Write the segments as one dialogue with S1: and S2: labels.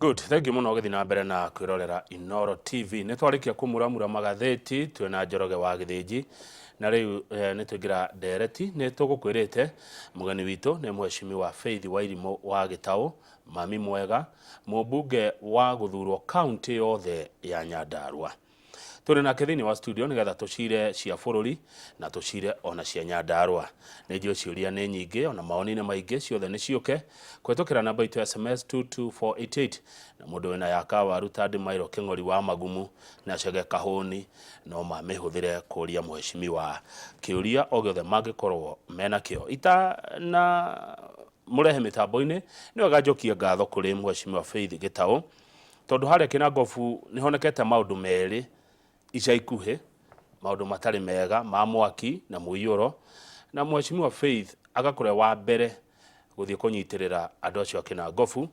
S1: Good, thank you mũno ũgĩthiĩ na mbere na kwĩrorera Inoro TV. Nĩ twarĩkia kũmuramura magathĩti twĩna Njoroge wa Gĩthĩnji na rĩu nĩ twaingĩra ndereti. Nĩ tũgũkwĩrĩte mũgeni witũ nĩ Mheshimiwa Faith Wairimũ wa Gĩtaũ, mami mwega, mũmbunge wa gũthurwo kaũntĩ yothe ya Nyandarua. Tũrĩ nake thĩinĩ wa studio nĩgetha tũcire cia bũrũri na tũcire ona cia Nyandarua. Nĩ njũĩ ciũria nĩ nyingĩ ona mawoni nĩ maingĩ, ciothe nĩ ciũke kũhĩtũkĩra namba itũ ya SMS 22488 na mũndũ wĩna ya kawaru ta Ndĩmairũ Kĩng'ori wa Magumu na Chege Kahũni no mamĩhũthĩre kũria mheshimiwa kĩũria o gĩothe mangĩkorwo menakĩo. Ita na mũrehe mĩtambo-inĩ nĩ wega njokie ngatho kũrĩ mheshimiwa Faith Gĩtaũ tondũ harĩa Kĩnangobu nĩ honekete maũndũ merĩ ica ikuhĩ, maũndũ matarĩ mega ma mwaki na mũiyũro, na mheshimiwa Faith agakorwo e wa mbere gũthiĩ kũnyitĩrĩra andũ acio a Kĩnangobu.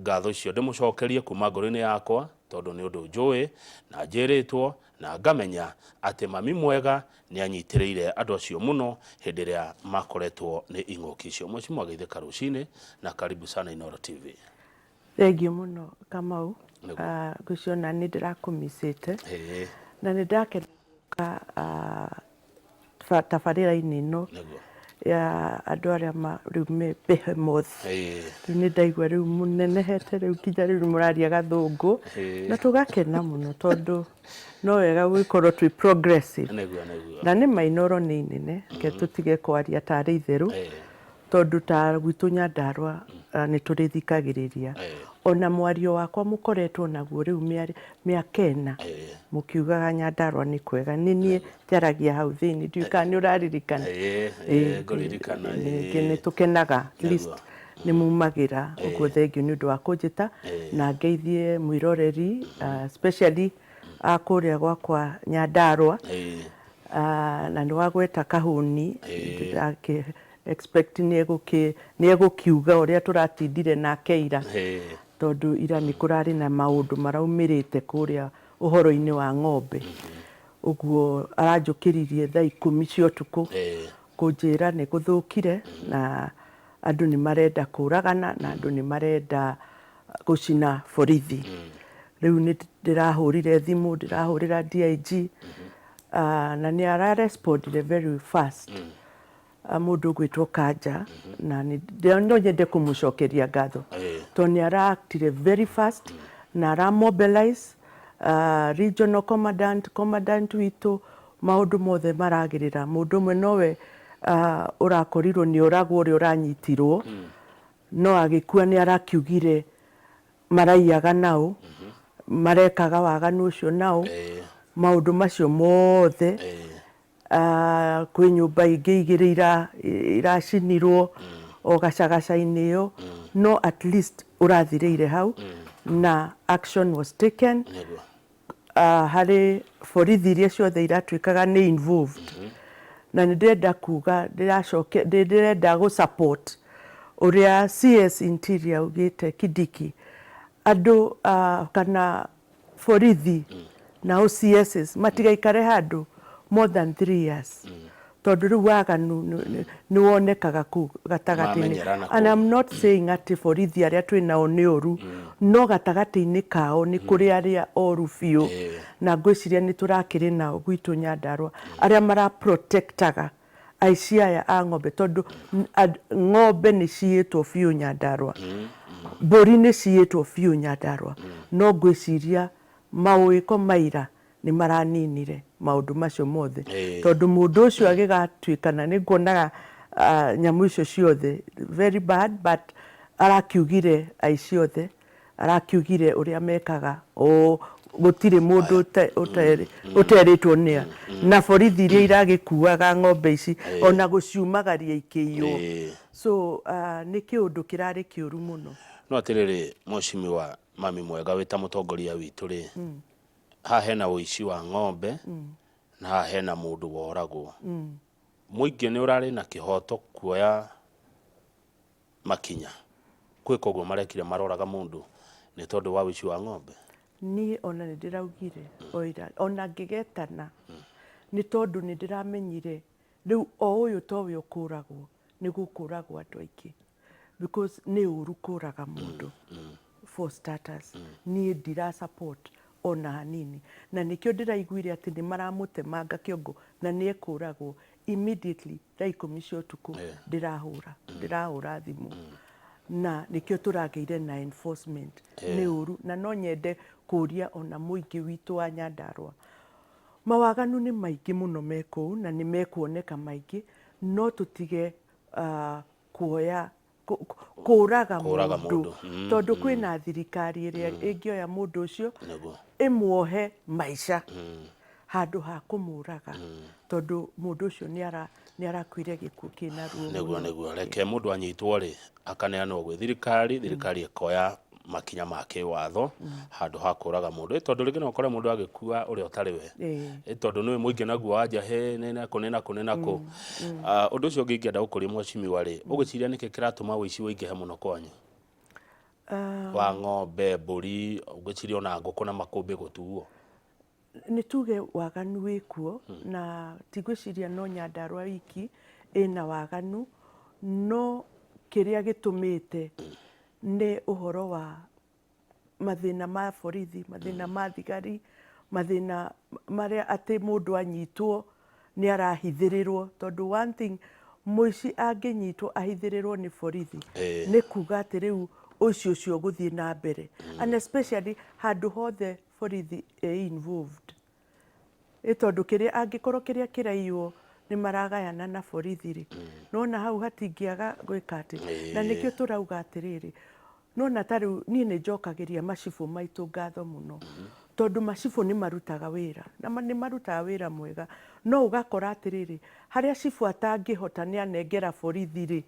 S1: Ngatho icio ndĩmũcokerie kuma ngoro-inĩ yakwa tondũ nĩ ũndũ njũĩ na njĩrĩtwo na ngamenya atĩ mami mwega nĩ anyitĩrĩire andũ acio mũno hĩndĩ ĩrĩa makoretwo nĩ ing'ũki icio. Mheshimiwa geithĩka rũcinĩ na karibu sana Inooro TV.
S2: Thengiũ mũno Kamau. Ngwĩciria ona nĩ ndĩrakũmicĩte na nĩ ndakena gũka tabarĩra-inĩ ĩno ya andũ arĩa rĩu me behemoth. Rĩu nĩ ndaigua rĩu mũnenehete rĩu nginya rĩu mũraria gathũngũ na tũgakena mũno tondũ no wega gũgĩkorwo twĩ progressive. Na nĩ ma Inooro nĩ inene, reke tũtige kwaria tarĩ itherũ. Tondũ ta gwitũ Nyandarua nĩ tũrĩthikagĩrĩria. Ona mwario wakwa mũkoretwo naguo rĩu mĩaka ĩna mũkiugaga Nyandarua nĩ kwega. Nĩ niĩ njaragia hau thĩinĩ, ndiũĩ kana nĩ ũraririkana. Ningĩ nĩ tũkenaga at least nĩ mumagĩra. Ũguo thengiũ nĩ ũndũ wa kũnjĩta na ngeithie mwĩroreri especially a kũrĩa gwakwa Nyandarua. Na nĩ wagweta Kahũni, expect nĩ egũkiuga ũrĩa tũratindire nake ira, tondũ ira nĩ kũrarĩ na maũndũ maraumĩrĩte kũrĩa ũhoro-inĩ wa ng'ombe. Ũguo aranjũkĩririe thaa 10 cia ũtukũ kũnjĩra nĩ gũthũkire na andũ nĩ marenda kũragana na andũ nĩ marenda gũcina borithi. Rĩu nĩ ndĩrahũrire thimũ, ndĩrahũrĩra DIG na nĩ ara respondire very fast. Mũndũ ũgwĩtwo Kanja na no nyende kũmũcokeria ngatho tondũ nĩ ara actire very fast na ara mobilize regional commandant, commandant witũ, maũndũ mothe maragĩrĩra. Mũndũ ũmwe nowe ũrakorirwo nĩ oragwo ũrĩa ũranyitirwo no agĩkua nĩ arakiugire maraiyaga nao, marekaga waganu ũcio nao, maũndũ macio mothe. Kwĩ nyũmba ingĩ igĩrĩ iracinirwo o gacagaca-inĩ ĩyo, no at least ũrathirĩire hau na action was taken harĩ borithi iria ciothe iratuĩkaga nĩ involved. Na nĩ ndĩrenda kuga, ndĩrenda gũ support ũrĩa CS Interior augĩte Kindiki, andũ kana borithi na OCSs matigaikare handũ more than 3 years, tondũ rĩu waganu nĩ wonekaga kũu gatagatĩ-inĩ.
S1: Mamenyerana
S2: And
S1: kũu.
S2: I'm not saying atĩ borithi arĩa twĩ nao nĩ oru, no gatagatĩ-inĩ kao nĩ kũrĩ arĩa oru biũ, na ngwĩciria nĩ tũrakĩrĩ nao gwitũ Nyandarua arĩa mara protectaga aici aya a ng'ombe, tondũ ng'ombe nĩ ciĩtwo biũ Nyandarua, mbũri nĩ ciĩtwo biũ Nyandarua, no ngwĩciria mawĩko maira nĩ maraninire maũndũ macio mothe, tondũ mũndũ ũcio agĩgatuĩkana nĩ nguonaga nyamũ icio ciothe very bad, but arakiugire aici othe, arakiugire ũrĩa mekaga, o gũtirĩ mũndũ ũterĩtwo nĩa na borithi iria iragĩkuaga ng'ombe ici ona gũciumagaria ikĩiywo. So nĩ kĩũndũ kĩrarĩ kĩũru mũno.
S1: No atĩrĩrĩ, mheshimiwa mami mwega, wĩ ta mũtongoria witũ rĩ, haha hena ũici wa ng'ombe na haha hena mũndũ woragwo. Mũingĩ nĩ ũrarĩ na kĩhoto kuoya makinya gwĩka ũguo marekire, maroraga mũndũ nĩ tondũ wa ũici wa ng'ombe?
S2: Niĩ ona nĩ ndĩraugire oira ona ngĩgetana nĩ tondũ nĩ ndĩramenyire rĩu o ũyũ towe ũkũragwo, nĩ gũkũragwo andũ aingĩ, because nĩ ũru kũraga mũndũ. For starters, niĩ ndira support ona hanini, na nĩkĩo ndĩraiguire atĩ nĩ maramũtemanga kĩongo na nĩ ekũragwo immediately thaa 10 cia ũtukũ. Ndĩrahũra thimũ na nĩkĩo tũragĩire na enforcement. Nĩ ũru, na no nyende kũria ona mũingĩ witũ wa Nyandarũa, mawaganu nĩ maingĩ mũno me kũu na nĩ mekuoneka maingĩ, no tũtige kuoya kũraga
S1: Kũraga
S2: mũndũ,
S1: mũndũ.
S2: Tondũ kwĩna thirikari ĩrĩa ĩngĩoya mũndũ ũcio ĩmuohe maica handũ ha kũmũraga, tondũ mũndũ ũcio nĩ arakuire gĩkuũ kĩna ruo mũno.
S1: Nĩguo reke mũndũ anyitwo rĩ, akaneanwo gwĩ thirikari, thirikari ĩkoya makinya ma kĩwatho handũ ha kũraga mũndũ. Tondũ rĩngĩ no ũkore mũndũ agĩkua ũrĩa ũtarĩ we. Tondũ nĩwe mũingĩ naguo wa njahĩ nĩ nakũ nĩ nakũ nĩ nakũ. Ah, ũndũ ũcio ũngĩ ingĩenda gũkũria, mheshimiwa rĩ, ũgĩciria nĩkĩ kĩratũma ũici ũingĩhe mũno kwanyu wa ng'ombe, mbũri, ngwĩciria ona ngũkũ na makũmbĩ gũtuo?
S2: Nĩ tuge waganu wĩkuo, na tigwĩciria no Nyandarũa wiki ĩna waganu, no kĩrĩa gĩtũmĩte nĩ ũhoro wa mathĩna ma borithi, mathĩna ma thigari, mathĩna marĩa atĩ mũndũ anyitwo nĩ arahithĩrĩrwo, tondũ one thing, mũici angĩnyitwo ahithĩrĩrwo nĩ borithi, nĩ kuga atĩ rĩu ũici ũcio ũgũthiĩ na mbere, and especially handũ hothe borithi ĩ involved, ĩ tondũ kĩrĩa angĩkorwo kĩrĩa kĩraiywo nĩ maragayana na borithi rĩ, nona hau hatingĩaga gwĩka atĩ. Na nĩkĩo tũrauga atĩrĩrĩ, nona ta rĩu niĩ nĩ njokagĩria macibũ maitũ ngatho mũno, tondũ macibũ nĩ marutaga wĩra na nĩ marutaga wĩra mwega, no ũgakora atĩrĩrĩ, harĩa cibũ atangĩhota nĩ anengera borithi rĩ,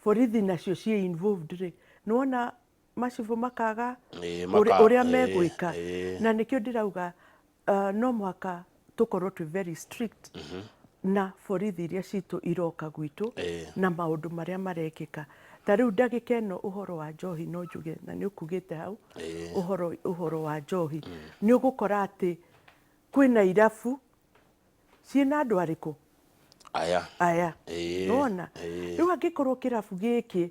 S2: borithi nacio ciĩ involved rĩ, nĩwona macibũ makaga ũrĩa megwĩka. Na nĩkĩo ndĩrauga no mũhaka tũkorwo twĩ very strict na borithi iria citũ iroka gwitũ na maũndũ marĩa marekĩka. Ta rĩu ndagĩka ĩno, ũhoro wa njohi, no njuge na nĩ ũkugĩte hau ũhoro wa njohi, nĩ ũgũkora atĩ kwĩna irabu ciĩna andũ arĩkũ?
S1: Aya.
S2: Aya. Nĩwona? Rĩu angĩkorwo kĩrabu gĩkĩ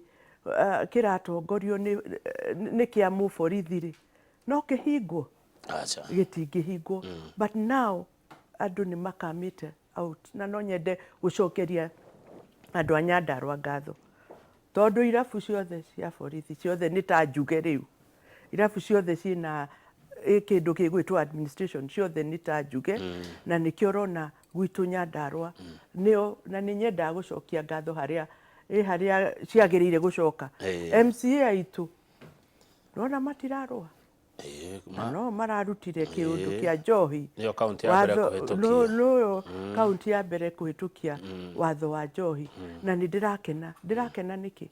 S2: kĩratongorio nĩ kĩa mũborithi rĩ, no kĩhingwo?
S1: Aca.
S2: Gĩtingĩhingwo. But now andũ nĩ makamĩte out, na no nyende gũcokeria andũ a Nyandarũa ngatho, tondũ irabu ciothe cia borithi ciothe nĩ ta njuge rĩu, irabu ciothe ciĩna kĩndũ gĩgwĩtwo administration, ciothe nĩ ta njuge, na nĩkĩo ũrona gwitũ Nyandarũa nĩo, na nĩ nyendaga gũcokia ngatho harĩa harĩa ciagĩrĩire gũcoka. MCA aitũ nona matirarũa na no mararutire kĩũndũ kĩa njohi.
S1: Nĩyo kaunti ya mbere kũhĩtũkia.
S2: Nĩyo kaunti ya mbere kũhĩtũkia watho wa njohi, na nĩ ndĩrakena. Ndĩrakena nĩkĩ?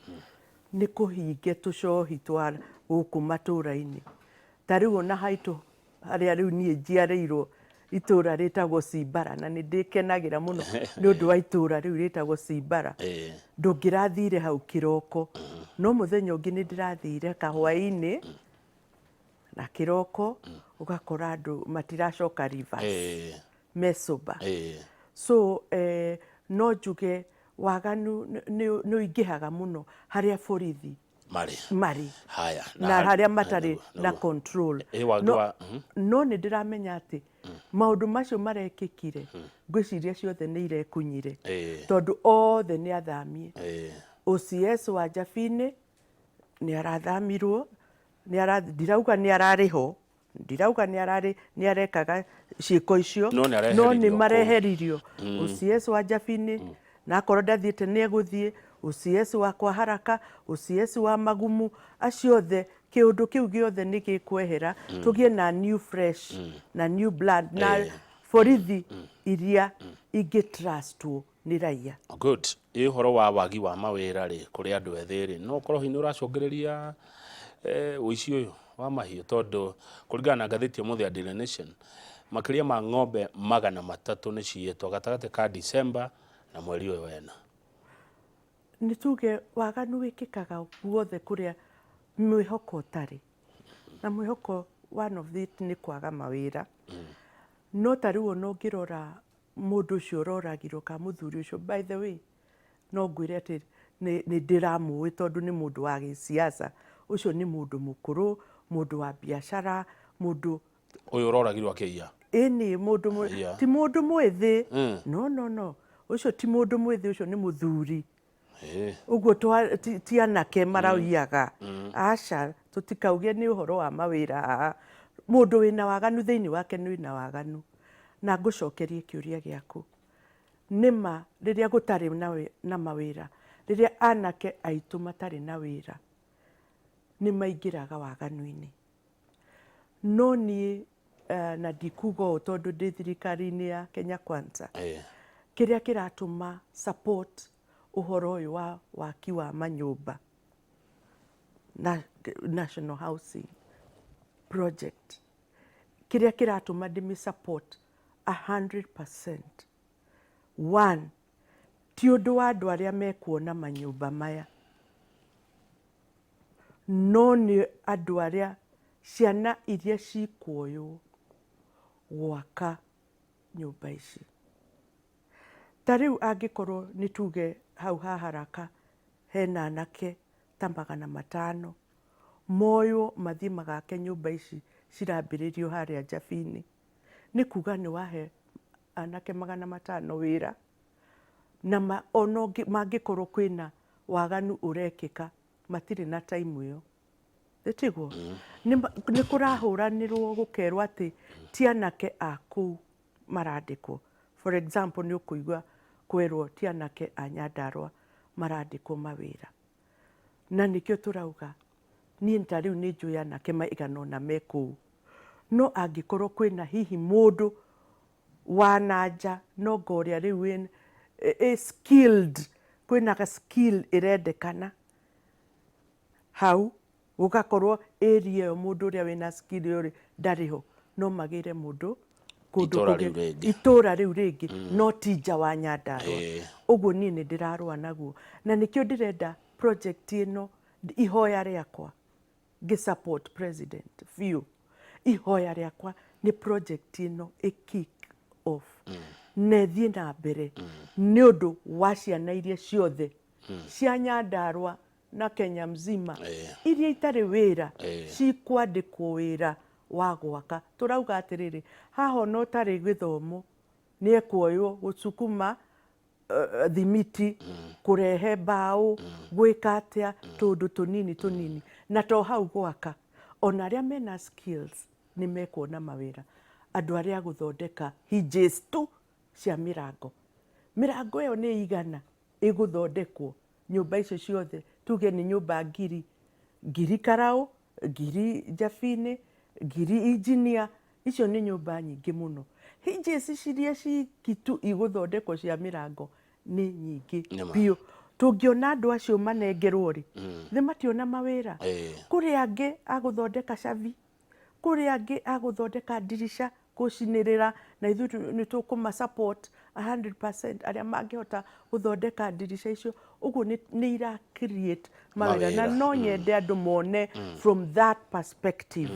S2: Nĩ kũhinge tũcohi twa gũkũ matũũra-inĩ. Ta rĩu ona haitũ harĩa rĩu niĩ njiarĩirwo, itũũra rĩtagwo Cimbara, na nĩ ndĩkenagĩra mũno nĩ ũndũ wa itũũra rĩu rĩtagwo Cimbara. Ndũngĩrathire hau kĩroko, no mũthenya ũngĩ nĩ ndĩrathire kahwaĩ-inĩ na kĩroko, ũgakora andũ matiracoka reverse, me sober. So no njuge waganu nĩ ũingĩhaga mũno harĩa borithi
S1: marĩ
S2: marĩ
S1: haya
S2: na harĩa matarĩ na control.
S1: Wagi
S2: No,
S1: wa
S2: no nĩ ndĩramenya atĩ maũndũ macio marekĩkire, ngwĩciria ciothe nĩ irekunyire, tondũ othe nĩ athamie. OCS wa Njabinĩ nĩ arathamirwo, nĩ ara ndirauga nĩ ararĩ ho, ndirauga nĩ ararĩ nĩ arekaga ciĩko icio,
S1: No nĩ
S2: no nĩ
S1: areheririo kũu.
S2: Mareheririo. OCS wa Njabinĩ, na akorwo ndathiĩte nĩ egũthiĩ. OCS wa kwa Haraka, OCS wa Magumu, acio othe, kĩũndũ kĩu gĩothe nĩ gĩkwehera, tũgĩe na new fresh na new blood na borithi iria ingĩ trustwo nĩ raia.
S1: Good. Ĩ ũhoro wa wagi wa mawĩra rĩ, kũrĩ andũ ethĩ rĩ, no ũkorwo hihi nĩ ũracũngĩrĩria ũici ũyũ wa mahiũ? Tondũ kũringana na ngathĩti ũmũthĩ ya Daily Nation, makĩria ma ng'ombe 300 nĩ ciyĩtwo gatagatĩ ka December na mweri ũyũ wena.
S2: Nĩ tuge waganu wĩkĩkaga guothe kũrĩa mwĩhoko ũtarĩ, na mwĩhoko one of it nĩ kwaga mawĩra. No ta rĩu ona ũngĩrora mũndũ ũcio ũroragirwo kana mũthuri ũcio, by the way, no ngwĩre atĩ nĩ ndĩramũĩ tondũ nĩ mũndũ wa gĩsiasa Ũcio nĩ mũndũ mũkũrũ, mũndũ wa biacara, mũndũ
S1: Ũyũ ũroragirwo akĩiya.
S2: Ĩni, mũndũ
S1: Aiya.
S2: ti mũndũ mwĩthĩ. No, no, no, ũcio ti mũndũ mwĩthĩ, ũcio nĩ mũthuri. Ũguo ti anake maraiyaga. Aca, tũtikauge nĩ ũhoro wa mawĩra haha. Mũndũ wĩna waganu thĩinĩ wake nĩ wĩna waganu. Na ngũcokerie kĩũria gĩaku. Nĩma rĩrĩa gũtarĩ na mawĩra, rĩrĩa anake aitũ matarĩ na wĩra, nĩ maingĩraga waganu-inĩ. No niĩ na ndikuga ũũ tondũ ndĩ thirikari-inĩ ya Kenya Kwanza, kĩrĩa kĩratũma support ũhoro ũyũ wa waki wa manyũmba na National Housing Project, kĩrĩa kĩratũma ndĩmĩ support 100%, one, ti ũndũ wa andũ arĩa mekuona manyũmba maya, no nĩ andũ arĩa ciana iria cikuoywo gwaka nyũmba ici. Ta rĩu angĩkorwo nĩ tuge hau ha Haraka hena anake ta 500 moywo mathiĩ magake nyũmba ici cirambĩrĩrio harĩa Njabini, nĩ kuga nĩ wahe anake 500 wĩra, na ona mangĩkorwo kwĩna waganu ũrekĩka matirĩ na time ĩyo. Ĩtiguo? Nĩ kũrahũranĩrwo gũkerwo atĩ ti anake a kũu marandĩkwo. For example, nĩ ũkũigua kwerwo ti anake a Nyandarua marandĩkwo mawĩra. Na nĩkĩo tũrauga, niĩ ta rĩu nĩ njũĩ anake maigana ũna me kũu. No angĩkorwo kwĩna hihi mũndũ wa na nja, no anga ũrĩa rĩu ĩ skilled, kwĩna ga skill ĩrendekana hau, gũgakorwo area ĩyo mũndũ ũrĩa wĩna skill ĩyo rĩ, ndarĩ ho, no magĩre mũndũ kũndũ
S1: Itũra
S2: kũngĩ,
S1: rĩu rĩngĩ.
S2: Itũra rĩu rĩngĩ, no ti nja wa Nyandarua. Ũguo niĩ nĩ ndĩrarũa naguo, na nĩkĩo ndĩrenda project ĩno. Ihoya rĩakwa ngĩ support president biũ, ihoya rĩakwa nĩ project ĩno ĩ kick off na ĩthiĩ na mbere nĩ ũndũ wa ciana iria ciothe cia Nyandarua na Kenya mzima iria itarĩ wĩra, cikwandĩkwo wĩra wa gwaka. Tũrauga atĩrĩrĩ, haha ona ũtarĩ gĩthomo nĩ ekuoywo gũcukuma thimiti, kũrehe mbaũ, gwĩka atĩa, tũũndũ tũnini tũnini. Na to hau gwaka, ona arĩa mena skills nĩ mekuona mawĩra. Andũ arĩa a gũthondeka hinges tu cia mĩrango, mĩrango ĩyo nĩ igana ĩgũthondekwo nyũmba icio ciothe, tuge nĩ nyũmba ngiri, ngiri Karaũ, 1000 Njabinĩ, 1000 Engineer, icio nĩ nyũmba nyingĩ mũno. Hinges ciria ciki tu igũthondekwo cia mĩrango nĩ nyingĩ biũ. Tũngĩona andũ acio manengerwo rĩ, nĩ mationa mawĩra. Kũrĩ angĩ a gũthondeka cabi, kũrĩ angĩ a gũthondeka ndirica, gũcinĩrĩra, na ithuĩ nĩ tũkũma support 100% arĩa mangĩhota gũthondeka ndirica icio. Ũguo nĩ ira create mawĩra, na
S1: Mawĩra.
S2: No nyende andũ mone from that perspective,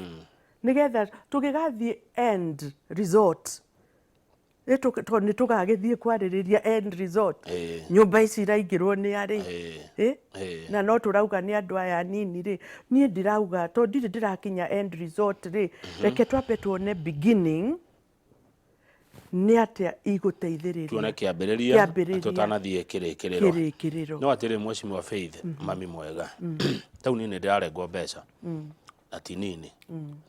S2: nĩgetha tũgĩgathiĩ end result. Tondũ nĩ tũgagĩthiĩ kwarĩrĩria end result, nyũmba ici iraingĩrwo nĩ arĩ. Na no tũrauga nĩ andũ aya anini rĩ, niĩ ndirauga tondũ ndirĩ ndĩrakinya end result rĩ, reke twambe tuone beginning nĩ atĩa igũteithĩrĩria.
S1: Tuone kĩambĩrĩria.
S2: Kĩambĩrĩria.
S1: Tũtanathiĩ kĩrĩkĩrĩro.
S2: Kĩrĩkĩrĩro.
S1: No atĩrĩ, Mheshimiwa Faith, mami mwega, tauni nĩ ndĩrarengwo mbeca na ti nini.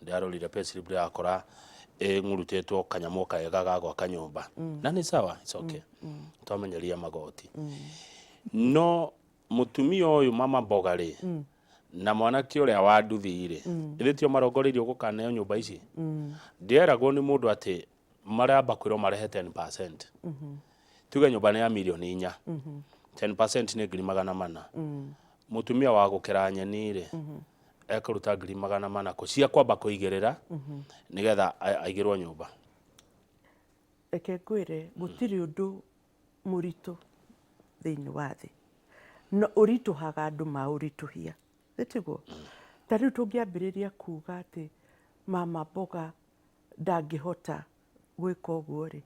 S1: Ndĩrarorire payslip, ndĩrakora ĩng'urutĩtwo kanyamũ kega ga gwaka nyũmba, na nĩ sawa, it's okay, twamenyeria magoti. No mũtumia ũyũ mama mboga rĩ, na mwanake ũrĩa wa nduthi rĩ, ithĩ tio marongoreirio gũkaneo nyũmba ici? Ndĩreragwo nĩ mũndũ atĩ maramba kwĩrwo marehe 10%. Tuge nyũmba nĩ ya mirioni 4, 10% nĩ 400,000. Mũtumia wa gũkera nyeni rĩ, ekũruta 400,000 kũ cia kwamba kũigĩrĩra nĩgetha aigĩrwo nyũmba?
S2: Reke ngwĩre, gũtirĩ ũndũ mũritũ thĩinĩ wa thĩ, no ũritũhaga andũ maũritũhia, ĩtiguo? Ta rĩu tũngĩambĩrĩria kuga atĩ mama mboga ndangĩhota gwĩka ũguo rĩ,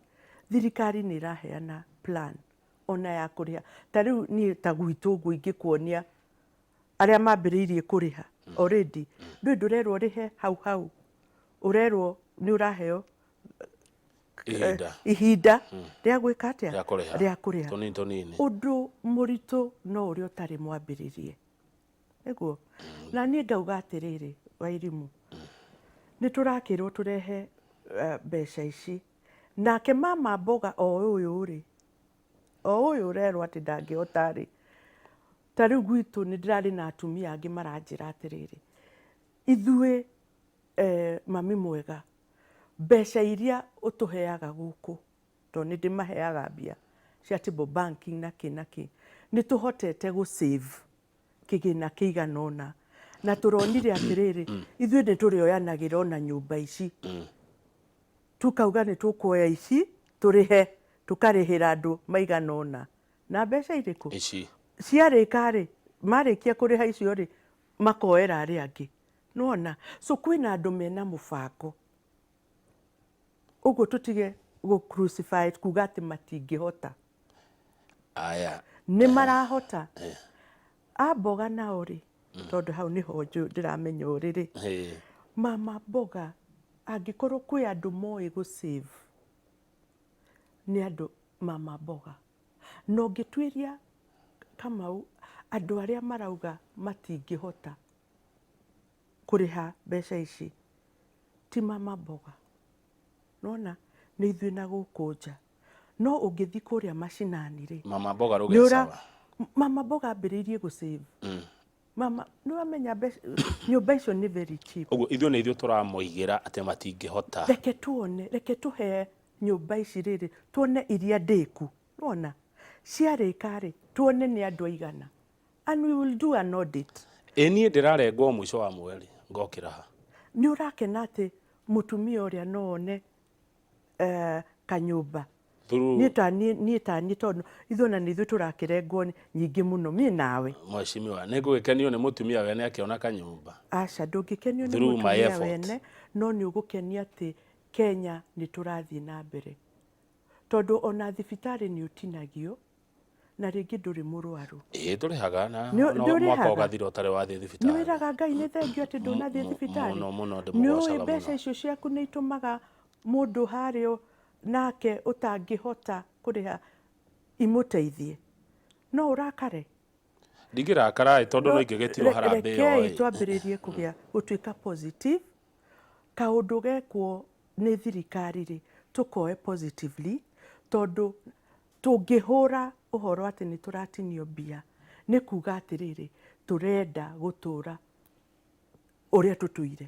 S2: thirikari nĩ ĩraheana plan ona ya kũrĩha. Ta rĩu niĩ ta gwitũ ũguo ingĩkuonia Arĩa mambĩrĩirie kũrĩha already, ndũĩ ndũrerwo ũrĩhe hau hau, ũrerwo nĩ ũraheo
S1: Ihinda.
S2: Ihinda rĩa gwĩka atĩa?
S1: Rĩa kũrĩha.
S2: Rĩa kũrĩha.
S1: Tũnini tũnini.
S2: Ũndũ mũritũ no ũrĩa ũtarĩ mwambĩrĩrie, nĩguo na niĩ ngauga atĩrĩrĩ, Wairimũ, nĩ tũrakĩrwo tũrehe mbeca ici, nake mama mboga o ũyũ rĩ, o ũyũ ũrerwo atĩ ndangĩhota rĩ, ta rĩu gwitũ nĩ ndĩrarĩ na atumia angĩ maranjĩra atĩrĩrĩ, ithuĩ mami mwega, mbeca iria ũtũheaga gũkũ, tondũ nĩ ndĩmaheaga mbia cia table banking na kĩ na kĩ, nĩ tũhotete gũ save kĩgĩna kĩigana ũna, na tũronire atĩrĩrĩ, ithuĩ nĩ tũrĩoyanagĩra ona nyũmba ici, tukauga nĩ tũkuoya ici tũrĩhe, tũkarĩhĩra andũ maigana ũna na mbeca irĩkũ?
S1: Ici.
S2: Ciarĩka rĩ, marĩkia kũrĩha icio rĩ, makoera arĩa angĩ, nĩwona? So kwĩna andũ mena mũbango, ũguo tũtige gũ crucify kuga atĩ matingĩhota.
S1: Aya.
S2: Nĩ marahota. A mboga nao rĩ, tondũ hau nĩho ndĩramenya ũrĩ rĩ, mama mboga angĩkorwo kwĩ andũ moĩ gũ save, nĩ andũ mama mboga. Na ũngĩtuĩria Kamau, andũ arĩa marauga matingĩhota kũrĩha mbeca ici ti mama mboga, nĩwona, nĩ ithuĩ na gũkũ nja. No ũngĩthiĩ kũrĩa macinani rĩ,
S1: Mama mboga rũgecawa.
S2: Mama mboga ambĩrĩirie gũ save. Mama, nĩ wamenya mbeca, nyũmba icio nĩ very cheap.
S1: Ũguo ithuĩ nĩ ithuĩ tũramoigĩra atĩ matingĩhota.
S2: Reke tuone, reke tũhe nyũmba ici rĩrĩ, tuone iria ndĩku, nĩwona, ciarĩka rĩ, tuone nĩ andũ aigana, and we will do an audit.
S1: Ĩ niĩ ndĩrarengwo mũico wa mweri ngokĩra ha?
S2: Nĩ ũrakena atĩ mũtumia ũrĩa no one kanyũmba?
S1: Through
S2: Niĩ ta niĩ, niĩ ta niĩ, tondũ ithuĩ ona nĩ ithuĩ tũrakĩrengwo nyingĩ mũno, niĩ nawe.
S1: Mheshimiwa, nĩ ngũgĩkenio nĩ mũtumia wene akĩona kanyũmba.
S2: Aca, ndũngĩkenio nĩ
S1: Through my
S2: mũtumia
S1: effort.
S2: wene, no nĩ ũgũkenio atĩ Kenya nĩ tũrathiĩ na mbere. Tondũ ona thibitarĩ nĩ ũtinagio, na rĩngĩ ndũrĩ mũrwaru.
S1: Ĩĩ, tũrĩhaga na
S2: Nĩ-
S1: no mwaka
S2: ndũrĩhaga?
S1: ũgathira ũtarĩ wathiĩ
S2: Nĩ
S1: thibitarĩ.
S2: wĩraga Ngai nĩ thengiũ atĩ ndũnathiĩ thibitarĩ?
S1: Mũno mũno.
S2: Nĩ ũĩ
S1: ndĩmũgocaga
S2: mbeca
S1: mũno.
S2: icio ciaku nĩ itũmaga mũndũ harĩa nake ũtangĩhota kũrĩha imũteithie? No ũrakare?
S1: Ndingĩrakara ĩ, tondũ no ingĩgĩtirwo harambee ĩyo
S2: Rekei
S1: ĩ.
S2: Twambĩrĩrie kũgĩa gũtuĩka positive. Kaũndũ gekwo nĩ thirikari rĩ, tũkoe positively, tondũ tũngĩhũra ũhoro atĩ nĩ tũratinio mbia, nĩ kuga atĩrĩrĩ, tũrenda gũtũra ũrĩa tũtũire.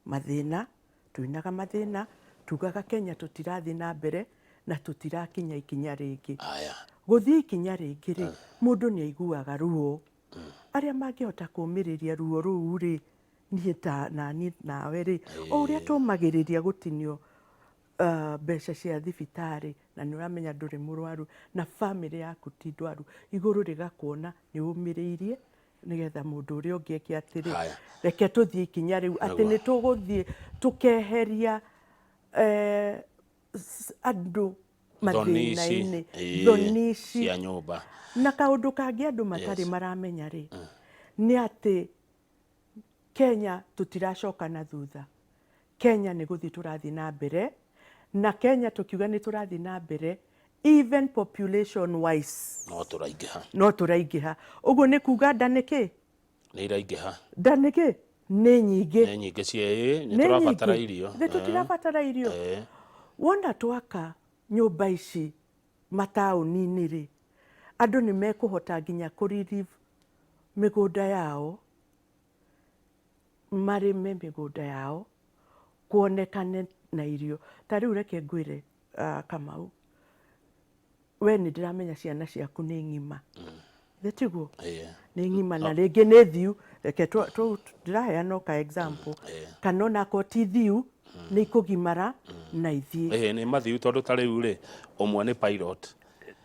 S2: Mathĩna, tuinaga mathĩna, tugaga Kenya tũtirathiĩ na mbere na tũtirakinya ikinya rĩngĩ.
S1: Aya.
S2: Gũthiĩ ikinya rĩngĩ rĩ, mũndũ nĩ aiguaga ruo. Arĩa mangĩhota kũmĩrĩria ruo rũu rĩ, niĩ ta nani nawe rĩ, o ũrĩa tũmagĩrĩria gũtinio mbeca cia thibitarĩ, na nĩ ũramenya ndũrĩ mũrwaru na bamĩrĩ yaku ti ndwaru, igũrũ rĩgakuona nĩ ũmĩrĩirie, nĩgetha mũndũ ũrĩa ũngĩ eke atĩrĩ,
S1: Haya.
S2: Reke tũthiĩ ikinya rĩu atĩ
S1: Nĩguo.
S2: nĩ tũgũthiĩ tũkeheria andũ
S1: Thoni ici,
S2: mathĩna-inĩ,
S1: ĩĩ,
S2: thoni ici
S1: cia nyũmba.
S2: Na kaũndũ kangĩ andũ matarĩ maramenya rĩ, nĩ atĩ Kenya tũtiracoka na thutha. Kenya nĩ gũthiĩ tũrathiĩ na mbere, na Kenya tũkiuga nĩ tũrathiĩ na mbere, even population wise
S1: No tũraingĩha.
S2: No tũraingĩha. Ũguo nĩ kuga nda nĩ kĩ?
S1: Nĩ iraingĩha.
S2: Nda nĩ kĩ? Nĩ nyingĩ.
S1: Nĩ nyingĩ cia ĩĩ, nĩ
S2: Nĩ
S1: tũrabatara
S2: nyingĩ.
S1: irio.
S2: Nĩ tũtirabatara irio. Wona twaka nyũmba ici mataũni-inĩ rĩ, andũ nĩ mekũhota nginya kũ relieve mĩgũnda yao, marĩme mĩgũnda yao, kuonekane na irio. Ta rĩu reke ngwĩre, Kamau, we nĩ ndĩramenya ciana ciaku nĩ ng'ima. Githĩ tiguo?
S1: Ĩĩ.
S2: Nĩ ng'ima na rĩngĩ nĩ thiu, reke ndĩraheana o ka example, kana ona akorwo ti thiu, nĩ ikũgimara na ithiĩ.
S1: Ĩĩ, nĩ mathiu, tondũ ta rĩu rĩ, ũmwe nĩ pilot.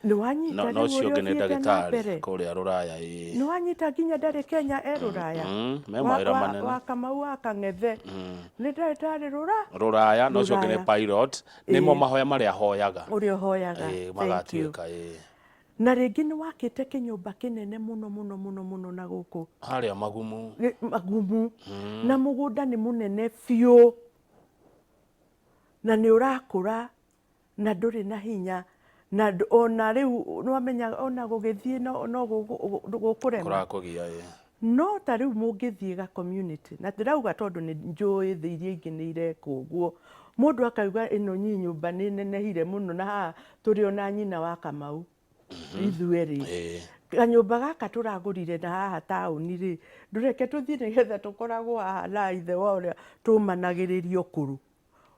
S2: Nĩ wanyita
S1: No
S2: rĩu
S1: ũcio
S2: ũrĩa
S1: ũngĩ nĩ
S2: ũthiĩte na
S1: ndagĩtarĩ
S2: mbere?
S1: kũrĩa Rũraya, ĩĩ.
S2: Nĩ wanyita nginya ndarĩ Kenya, e Rũraya?
S1: Me mawĩra manene.
S2: Wa Kamau wa Kang'ethe nĩ ndagĩtarĩ rũra
S1: Rũraya, na ũcio ũngĩ nĩ
S2: Rũraya.
S1: pilot. Nĩmo mahoya marĩa hoyaga.
S2: Ũrĩa ũhoyaga.
S1: Ĩĩ,
S2: Thank you.
S1: magatuĩka, ĩĩ.
S2: Na rĩngĩ nĩ wakĩte kĩnyũmba kĩnene mũno mũno mũno mũno na gũkũ
S1: Harĩa magumu.
S2: Magumu. Na mũgũnda nĩ mũnene biũ na nĩ ũrakũra na ndũrĩ na hinya na ona rĩu nĩwamenya ona gũgĩthiĩ no gũkũrema.
S1: Kũrakũgia ĩ.
S2: No ta rĩu mũngĩthiĩ ga community, na ndĩrauga tondũ nĩ njũĩ thĩ iria ingĩ nĩ irekwo ũguo, mũndũ akauga ĩno nyi nyũmba nĩ nenehire mũno na haha tũrĩ ona nyina wa Kamau ithuerĩ. Kanyũmba gaka tũragũrire na haha taũni rĩ, ndũreke tũthiĩ nĩgetha tũkoragwo haha na ithe wa ũrĩa tũmanagĩrĩria ũkũrũ.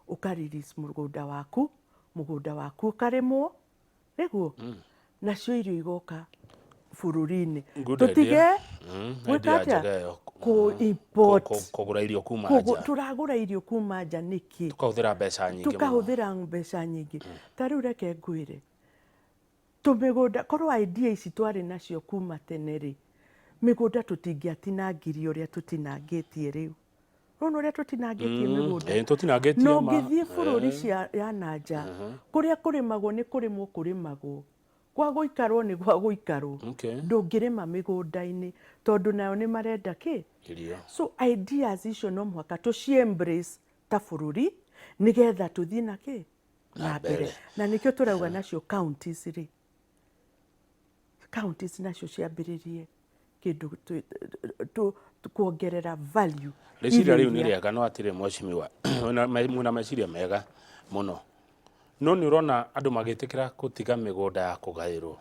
S2: Ũka release mũgũnda waku, mũgũnda waku ũkarĩmwo, nĩguo nacio irio igoka bũrũri-inĩ.
S1: Good
S2: Tũtige
S1: idea.
S2: Gwĩka
S1: Idea
S2: atĩa?
S1: njega ĩyo.
S2: Kũ import.
S1: Kũgũra irio kuma nja.
S2: Tũragũra irio kuma nja nĩkĩ?
S1: Tũkahũthĩra mbeca nyingĩ mũno.
S2: Tũkahũthĩra mbeca nyingĩ. Ta rĩu reke ngwĩre, tũmĩgũnda, korwo idea ici twarĩ nacio kuma tene rĩ, mĩgũnda tũtingĩatinangirie ũrĩa tũtinangĩtie rĩu. Nĩwona ũrĩa tũtinangĩtie mĩgũnda?
S1: Ĩĩ, tũtinangĩtie
S2: Na
S1: ma.
S2: ũngĩthiĩ bũrũri cia ya na nja, kũrĩa kũrĩmagwo nĩ kũrĩmwo kũrĩmagwo, gwa gũikarwo nĩ gwa gũikarwo. Ndũngĩrĩma mĩgũnda-inĩ tondũ nayo nĩ marenda kĩ?
S1: Irio.
S2: So ideas icio no mũhaka tũci embrace ta bũrũri nĩgetha tũthiĩ na kĩ? Na mbere. Na nĩkĩo tũrauga nacio counties rĩ, counties nacio ciambĩrĩrie kĩndũ kuongerera value.
S1: Rĩciria rĩu nĩ rĩega no atirĩ mheshimiwa, mwĩna meciria mega mũno. No nĩ ũrona andũ magĩtĩkĩra gũtiga mĩgũnda ya kũgaĩrwo.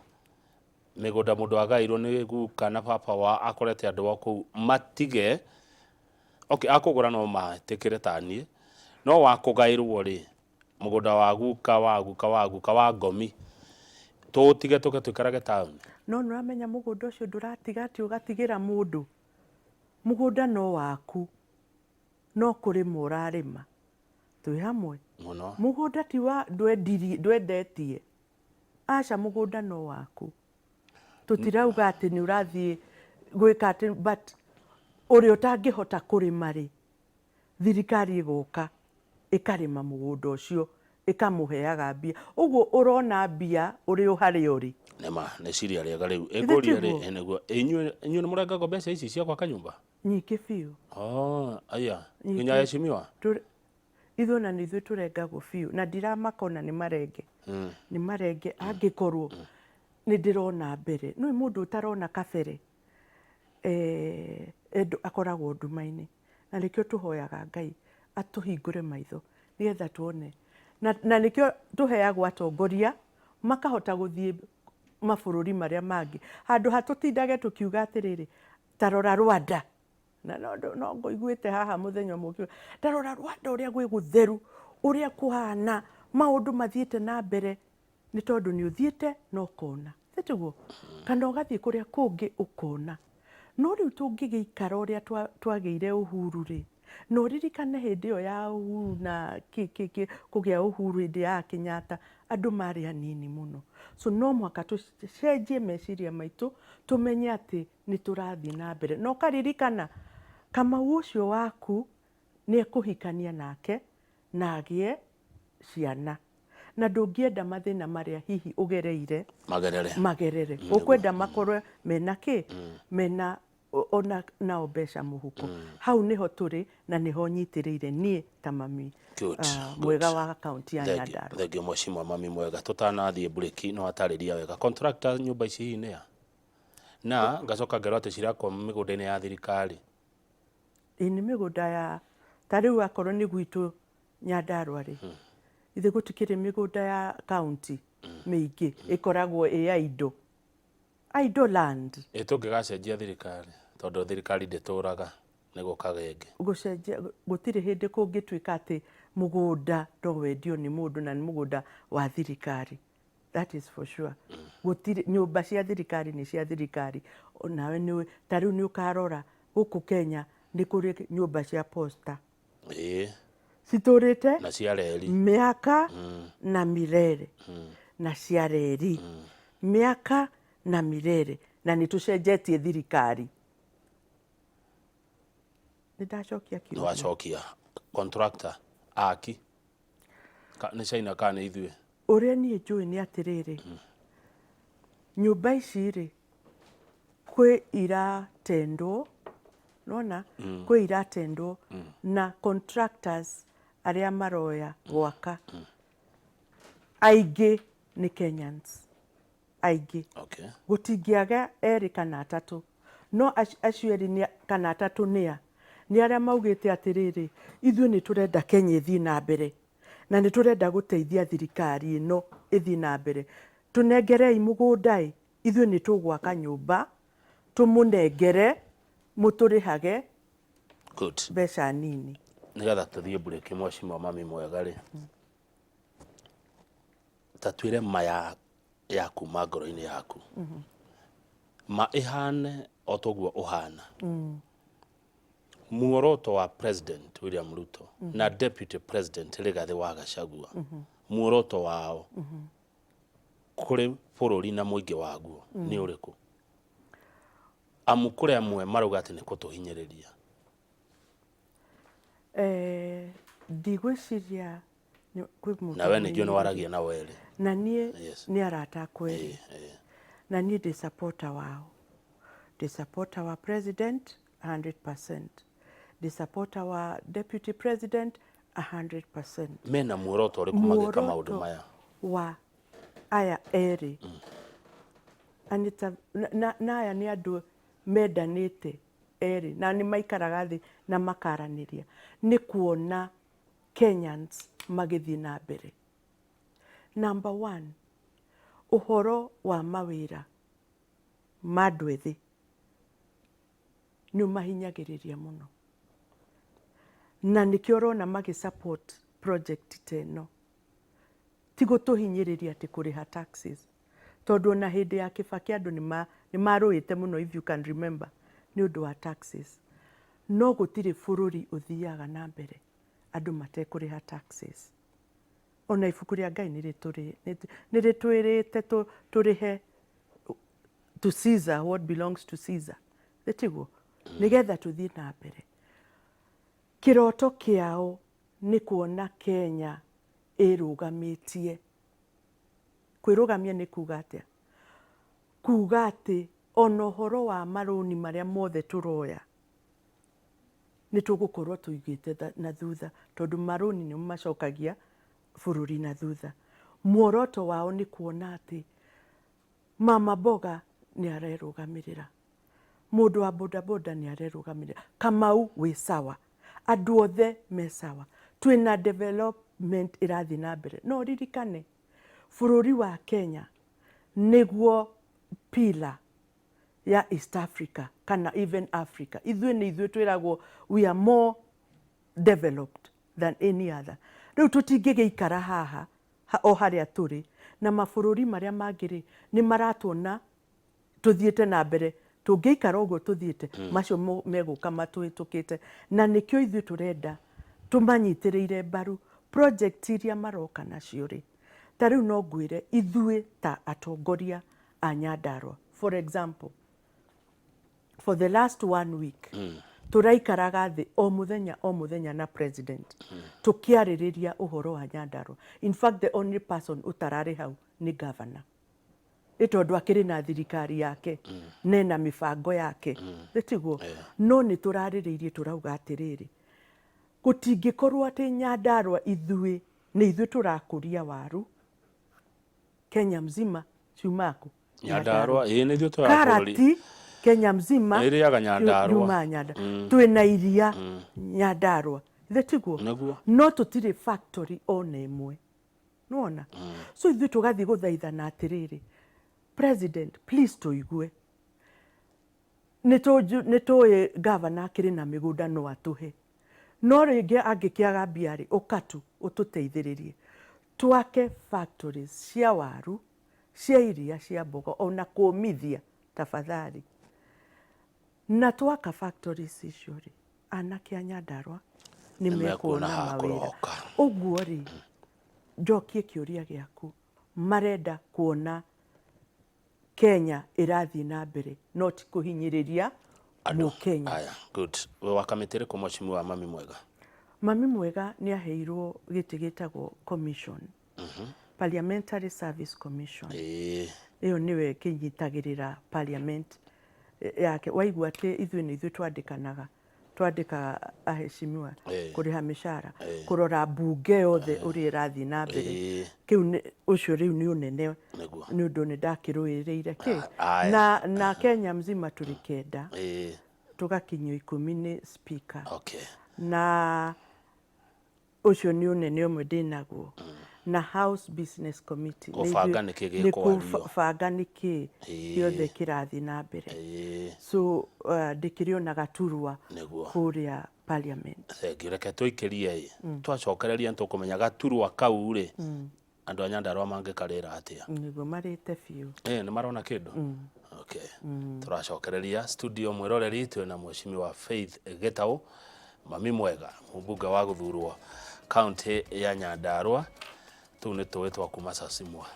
S1: Mĩgũnda mũndũ agaĩirwo nĩ guka na baba wa akorete andũ a kũu matige. Okay, akũgũra no metĩkĩre ta niĩ, no wa kũgaĩrwo rĩ, mũgũnda wa guka wa guka wa guka wa ngomi tũũtige tũke tũikarage taũni.
S2: No nĩ ũramenya mũgũnda ũcio ndũratiga atĩ ũgatigĩra mũndũ. Mũgũnda no waku, no kũrĩma ũrarĩma. Twĩ hamwe?
S1: Mũno.
S2: Mũgũnda ti wa ndwendirie, ndwendetie. Aca mũgũnda no waku. Tũtirauga atĩ nĩ ũrathiĩ gwĩka atĩ, but ũrĩa ũtangĩhota kũrĩma rĩ, thirikari ĩgoka ĩkarĩma mũgũnda ũcio, ĩkamũheaga mbia. Ũguo ũrona mbia ũrĩ o harĩa ũrĩ.
S1: Nĩma, nĩ ciria rĩega rĩu.
S2: Githĩ
S1: Ĩngũria rĩ,
S2: tiguo?
S1: ĩ nĩguo. Inyuĩ inyuĩ nĩ mũrengagwo mbeca ici cia gwaka nyũmba?
S2: Nyingĩ biũ.
S1: Oh, aya.
S2: Nyingĩ.
S1: Nginya heshimiwa?
S2: Ithuĩ ona nĩ ithuĩ tũrengagwo biũ. Na ndiramaka ona nĩ marenge. Nĩ marenge angĩkorwo nĩ ndĩrona mbere. Nĩũĩ mũndũ ũtarona kabere, akoragwo nduma-inĩ. Na nĩkĩo tũhoyaga Ngai atũhingũre maitho nĩgetha tuone. Na nĩkĩo tũheagwo atongoria makahota gũthiĩ mabũrũri marĩa mangĩ. Handũ ha tũtindage tũkiuga atĩrĩrĩ, ta rora Rwanda. Na no ngũiguĩte haha mũthenya ũmwe ũkiuga, ta rora Rwanda ũrĩa gwĩ gũtheru, ũrĩa kũhana, maũndũ mathiĩte na mbere, nĩ tondũ nĩ ũthiĩte na ũkona. Ti tiguo? Kana ũgathiĩ kũrĩa kũngĩ ũkona. No rĩu tũngĩgĩikara ũrĩa twagĩire uhuru rĩ, na ũririkane hĩndĩ ĩyo ya uhuru na kĩ, kĩ, kĩ, kũgĩa uhuru hĩndĩ ya Kenyatta, andũ marĩ anini mũno. So no mũhaka tũcenjie meciria maitũ, tũmenye atĩ nĩ tũrathiĩ na mbere. Na ũkaririkana, Kamau ũcio waku nĩ ekũhikania nake na agĩe ciana. Na ndũngĩenda mathĩna marĩa hihi ũgereire
S1: magerere.
S2: Magerere. Ũkwenda makorwo mena kĩ? Mena ona nao mbeca mũhuko. Hau nĩho tũrĩ na nĩho nyitĩrĩire niĩ ta mami mwega wa kaunti ya Nyandarua.
S1: Thank you mheshimiwa mami mwega. Tũtanathiĩ break no atarĩria wega. Contractor nyũmba ici hihi nĩ a? Na ngacoka ngerwo atĩ cirakwo mĩgũnda-inĩ ya thirikari.
S2: Ĩ nĩ mĩgũnda ya ta rĩu akorwo nĩ gwitũ Nyandarua rĩ, ithe gũtikĩrĩ mĩgũnda ya kaunti mĩingĩ ĩkoragwo ĩ ya indo. Idle land.
S1: Ĩ tũngĩgacenjia thirikari tondũ thirikari ndĩtũraga nĩ gũkaga ĩngĩ.
S2: Gũcenjia gũtirĩ hĩndĩ kũngĩtuĩka atĩ mũgũnda no wendio nĩ mũndũ na nĩ mũgũnda wa thirikari. That is for sure. Gũtirĩ nyũmba cia thirikari nĩ cia thirikari. Nawe nĩ ta rĩu nĩ ũkarora gũkũ Kenya nĩ kũrĩ nyũmba cia posta. Citũrĩte
S1: na cia reri
S2: mĩaka na mirere. Na cia reri mĩaka na mirere. Na nĩ tũcenjetie thirikari. Nĩ ndacokia kĩũria.
S1: Nĩ wacokia. Contractor aki nĩ China kana nĩ ithuĩ?
S2: Ũrĩa niĩ njũĩ nĩ atĩrĩrĩ, Nyũmba ici rĩ, kwĩ iratendwo, nĩwona, kwĩ iratendwo na contractors arĩa maroya gwaka aingĩ nĩ Kenyans aingĩ. Gũtingĩaga erĩ kana atatũ, no acio erĩ kana atatũ nĩa? Nĩ arĩa maugĩte atĩrĩrĩ, ithuĩ nĩ tũrenda Kenya ĩthiĩ na mbere na nĩ tũrenda gũteithia thirikari ĩno ĩthiĩ na mbere, tũnengerei mũgũnda ĩ, ithuĩ nĩ tũgwaka nyũmba tũmũnengere mũtũrĩhage mbeca nini.
S1: Nĩgetha tũthiĩ mburĩki mheshimiwa mami mwega rĩ, ta twĩre ma ya kuma ngoro-inĩ yaku, ma ĩhane o toguo ũhana. Muoroto wa President William Ruto na Deputy President Rigathĩ wa Gachagua, muoroto wao kũrĩ bũrũri na mũingĩ waguo nĩ ũrĩkũ? Amu kũrĩ amwe marauga atĩ nĩ kũtũhinyĩrĩria.
S2: Ndigwĩciria kwĩ mũndũ
S1: Na we nĩ njũĩ nĩ waragia nao erĩ.
S2: Na niĩ nĩ arata akwa erĩ. Na niĩ ndĩ supporter wao. Ndĩ supporter wa president 100%. Ndĩ supporter wa deputy president 100%.
S1: Mena muoroto ũrĩkũ magĩka maũndũ maya?
S2: Wa aya erĩ. And it's a, na aya nĩ andũ mendanĩte erĩ na nĩ maikaraga thĩ na makaranĩria nĩ kuona Kenyans magĩthiĩ na mbere. Number one, ũhoro wa mawĩra ma andũ ethĩ nĩ ũmahinyagĩrĩria mũno, na nĩkĩo ũrona magĩ support project ta ĩno. Ti gũtũhinyĩrĩria atĩ kũrĩha taxes, tondũ ona hĩndĩ ya Kibaki andũ nĩ marũĩte mũno if you can remember nĩ ũndũ wa taxes. No gũtirĩ bũrũri ũthiaga na mbere andũ matekũrĩha taxes. Ona ibuku rĩa Ngai nĩ rĩtwĩrĩte tũrĩhe to Caesar what belongs to Caesar. Nĩ tiguo? Nĩgetha tũthiĩ na mbere. Kĩroto kĩao nĩ kuona Kenya ĩrũgamĩtie. Kwĩrũgamia nĩ kuga atĩa? Kuga atĩ ona ũhoro wa marũni marĩa mothe tũroya nĩ tũgũkorwo tũigĩte na thutha, tondũ marũni nĩmo macokagia bũrũri na thutha. Muoroto wao nĩ kuona atĩ mama mboga nĩ arerũgamĩrĩra, mũndũ wa bodaboda nĩ arerũgamĩrĩra, Kamau wĩ sawa, andũ othe me sawa, twĩna development ĩrathiĩ na mbere. No ũririkane bũrũri wa Kenya nĩguo pillar ya East Africa kana even Africa. Ithuĩ nĩ ithuĩ twĩragwo we are more developed than any other. Rĩu tũtingĩgĩikara haha o harĩa tũrĩ na mabũrũri marĩa mangĩ rĩ nĩ maratuona tũthiĩte na mbere. Tũngĩikara ũguo tũthiĩte, macio megũka matũhĩtũkĩte, na nĩkĩo ithuĩ tũrenda tũmanyitĩrĩire mbaru project iria maroka nacio rĩ. Ta rĩu no ngwĩre ithuĩ ta atongoria a Nyandarua, for example, for the last one week tũraikaraga thĩ o mũthenya o mũthenya na president tũkĩarĩrĩria ũhoro wa Nyandarua. In fact, the only person ũtararĩ hau nĩ governor, nĩ tondũ akĩrĩ na thirikari yake na ena mĩbango yake, nĩ tiguo? No nĩ tũrarĩrĩirie tũrauga atĩrĩrĩ, gũtingĩkorwo atĩ Nyandarua ithuĩ nĩ ithuĩ tũrakũria waru Kenya mzima ciumaga kũ?
S1: Nyandarua, ĩĩ nĩ ithuĩ tũraga bũrũri.
S2: Karati Kenya mzima
S1: Ĩrĩaga Nyandarua.
S2: Yumaga Nyandarua. Twĩna iria Nyandarua, ithe tiguo?
S1: Nĩguo.
S2: No tũtirĩ factory ona ĩmwe, nĩwona? So ithuĩ tũgathiĩ gũthaithana atĩrĩrĩ, president please tũigue, nĩ tũĩ governor akĩrĩ na mĩgũnda no atũhe, no rĩngĩ angĩkĩaga mbia rĩ, ũka tu ũtũteithĩrĩrie twake factories cia waru, cia iria, cia mboga ona kũmithia tafadhali. Na twaka factories icio rĩ, anake a Nyandarua nĩ
S1: Nĩ mekuona
S2: mekuona
S1: ha
S2: mawĩra.
S1: kũroka.
S2: Ũguo rĩ, njokie kĩũria gĩaku, marenda kuona Kenya ĩrathiĩ na mbere, no ti kũhinyĩrĩria Mũkenya.
S1: Aya, good. Wĩ wa kamĩtĩ ĩrĩkũ mheshimiwa mami mwega?
S2: Mami mwega nĩ aheirwo gĩtĩ gĩtagwo commission, Parliamentary Service Commission. Ĩyo nĩwe ĩkĩnyitagĩrĩra parliament yake. Waigua atĩ ithuĩ nĩ ithuĩ twandĩkanaga, twandĩkaga aheshimiwa kũrĩha mĩcara, kũrora mbunge yothe ũrĩa ĩrathiĩ na mbere. Kĩu ũcio rĩu nĩ ũnene nĩ ũndũ nĩ ndakĩrũĩrĩire kĩ. Na, na Kenya mzima tũrĩ kenda, tũgakinyio 10 nĩ speaker. Na Ũcio nĩ ũnene ũmwe ndĩnaguo. Na House Business Committee.
S1: Kũbanga nĩkĩ gĩkwario.
S2: Nĩ kũbanga nĩkĩ gĩothe kĩrathiĩ na mbere. So ndĩkĩrĩ ona gaturwa kũrĩa parliament.
S1: Thengiũ. Reke tũikĩrie ĩ. Twacokereria nĩtũkũmenya gaturwa kau rĩ, Andũ a Nyandarua mangĩkarĩra atĩa?
S2: Nĩguo marĩte biũ.
S1: Eh, nĩ marona kĩndũ? Okay. Tũracokereria studio mwĩroreri twĩna mheshimiwa Faith Gĩtaũ, mami mwega, mũmbunge wa gũthurwo kaunti ya Nyandarua. Tũu nĩ tũĩ twa kuma Sasimwa.